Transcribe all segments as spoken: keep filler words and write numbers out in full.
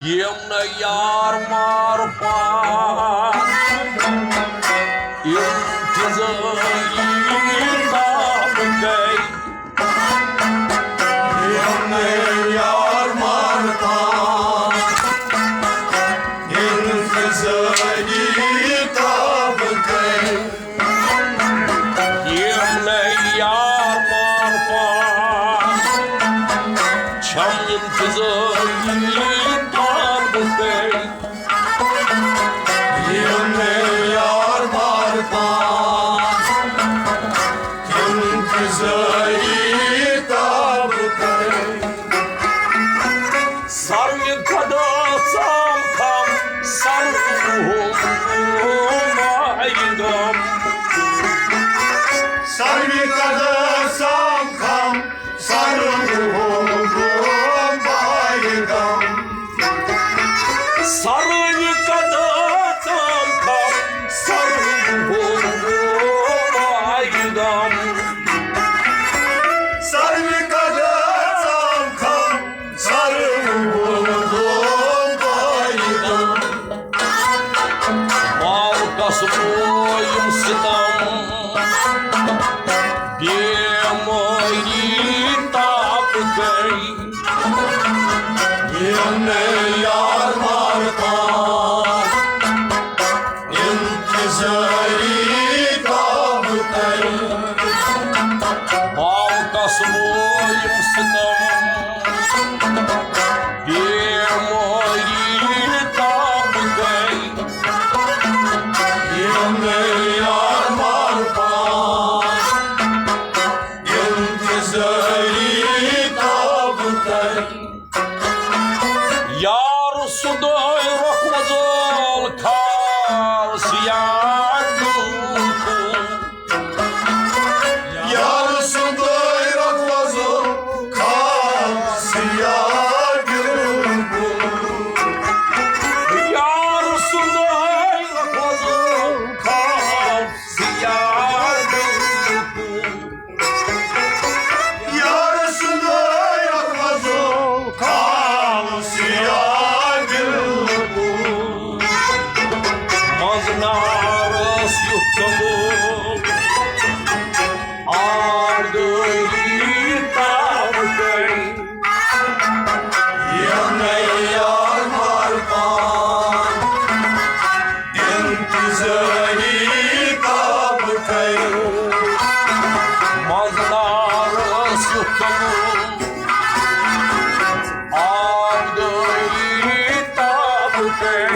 یِم نہٕ یار مار پان انتظٲری تاب گٔے۔ یِم نہٕ یار مار پان انتظٲری تاب گٔے۔ یِم نَے یار مار پان چھَم انتظٲری تاب گٔے۔ یِم نَے یار مار پان انتظٲری تاب گٔے۔ سرمہِ قدس ژام کھم، سرمہِ ہُم آیہِ غم۔ سرمہِ قدس ژام کھم، سرمہِ ہُم آیہِ غم۔ سرمہِ قدس ژام کھم، سرمہِ ہُم آیہِ غم۔ سرمہِ قدس ژام کھم، سرو بولو بایدم۔ ماوکس مویم ستم، بیمٲری تاپہٕ گٔے۔ یِم نَے یار مار پان انتظٲری تاب گٔے۔ ماوکس مویم ستم، بیمٲری تاب گٔے۔ یِم نَے یار مار پان انتظٲری تاب گٔے۔ یار سُنٛدُے رۄخ وۄزُل کھال سیاہ گُل۔ یار سُنٛدُے رۄخ وۄزُل کھال سیاہ بِلکُل۔ یار سُنٛدُے رۄخ وۄزُل کھال سیاہ بِلکُل۔ یار سُنٛدُے رۄخ وۄزُل کھال سیاہ بِلکُل۔ منٛز نارس یُتھ قبول، آب دٲری تاب گٔے۔ یِم نَے یار مار پان انتظٲری تاب گٔے۔ منٛز نارس یُتھ قبول، آب دٲری تاب گٔے۔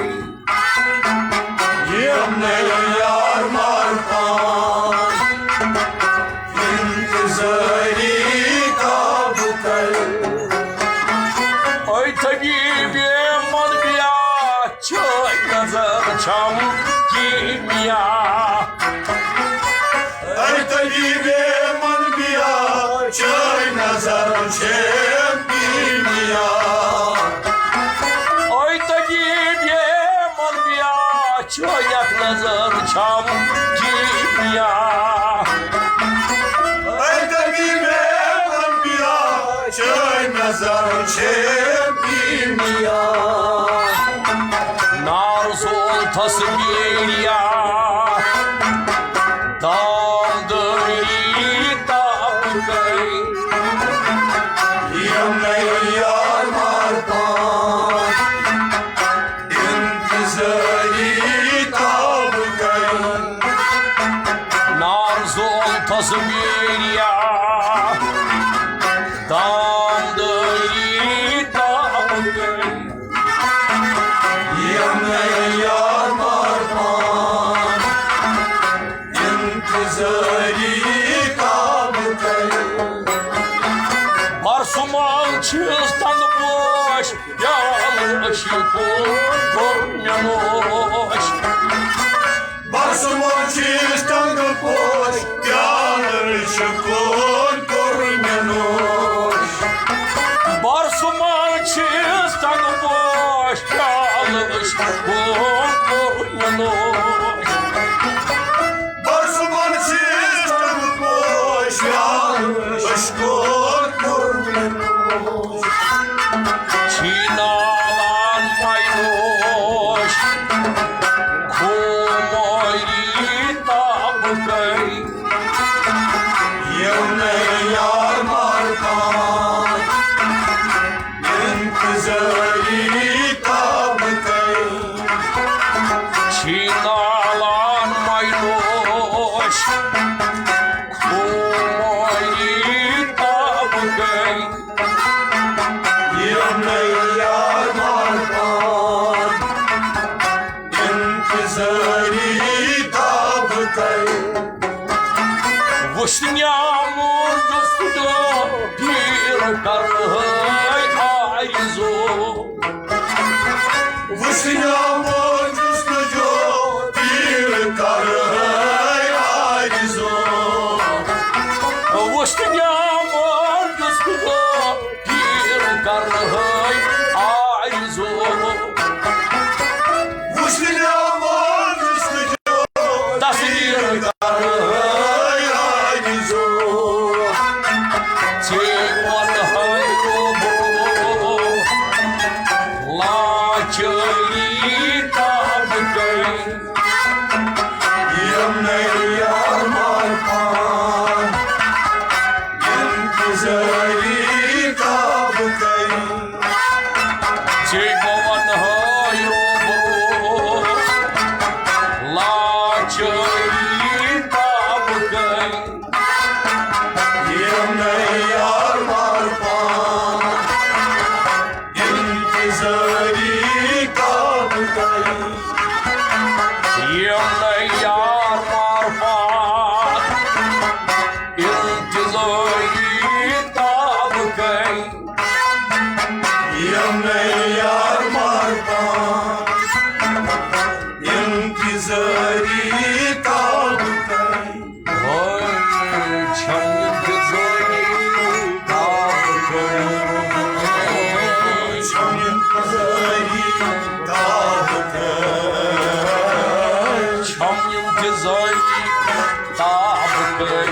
یِم نَے یار مار پان انتظٲری تاب گٔے۔ اے طبیب من بیا، چٲنۍ نظر چھم کیمیا۔ اے طبیب من بیا، چٲنۍ نظر چھم کیمیا۔ اے طبیب من بیا، چٲنۍ اکھ نظر چھم کیمیا۔ اے طبیب من بیا، چٲنۍ نظر چھم کیمیا۔ نار زول تصویریا، دام دٲری تاب گٔے۔ یِم نَے یار مار پان انتظٲری تاب گٔے۔ نار زول تصویریا، دام دٲری تاب گٔے۔ یِم نَے یار مار پان انتظٲری تاب گٔے۔ برسُمال چھِس تنگ پوش، پیالہٕ عشقُک کوٚر مےٚ نوش۔ برسُمال چھِس تنگ پوش، پیالہٕ عشقُک کوٚر مےٚ نوش۔ برسُمال چھِس تنگ پوش، پیالہٕ عشقُک کوٚر مےٚ نوش۔ برسُمال چھِس تنگ پوش، پیالہٕ عشقُک کوٚر مےٚ نوش۔ چھی نالان وُچھ نیا مون جستجو، پیٖر کرہے آرزو۔ وُچھ نیا مون جستجو، پیٖر کرہے آرزو۔ وُچھ نیا مون جستجو، پیٖر کرہے آرزو۔ وُچھ نیا مون جستجو، تصویر کرہے آرزو۔ ژےٚ وَنہٕ ہَے روبو، لاچٲری تاب گٔے۔ یِمنٕے یار مارپان، انتظٲری تاب گٔے۔ ژےٚ بہٕ وَنہٕ ہَے روبو، لاچٲری تاب گٔے۔ یِمنٕے یار مارپان، انتظٲری تاب گٔے۔ یِمنٕے یار مارپان، انتظٲری تاب گٔے۔ یِمنٕے یار مارپان، انتظٲری تاب گٔے۔ چھم انتظٲری تاب گٔے۔ چھم انتظٲری تاب گٔے۔ چھم انتظٲری تاب گٔے۔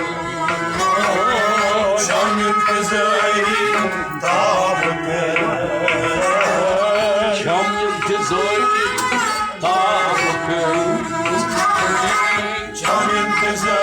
چھم انتظٲری تاب گٔے۔ چھم انتظٲری تاب گٔے۔ چھم انتظٲری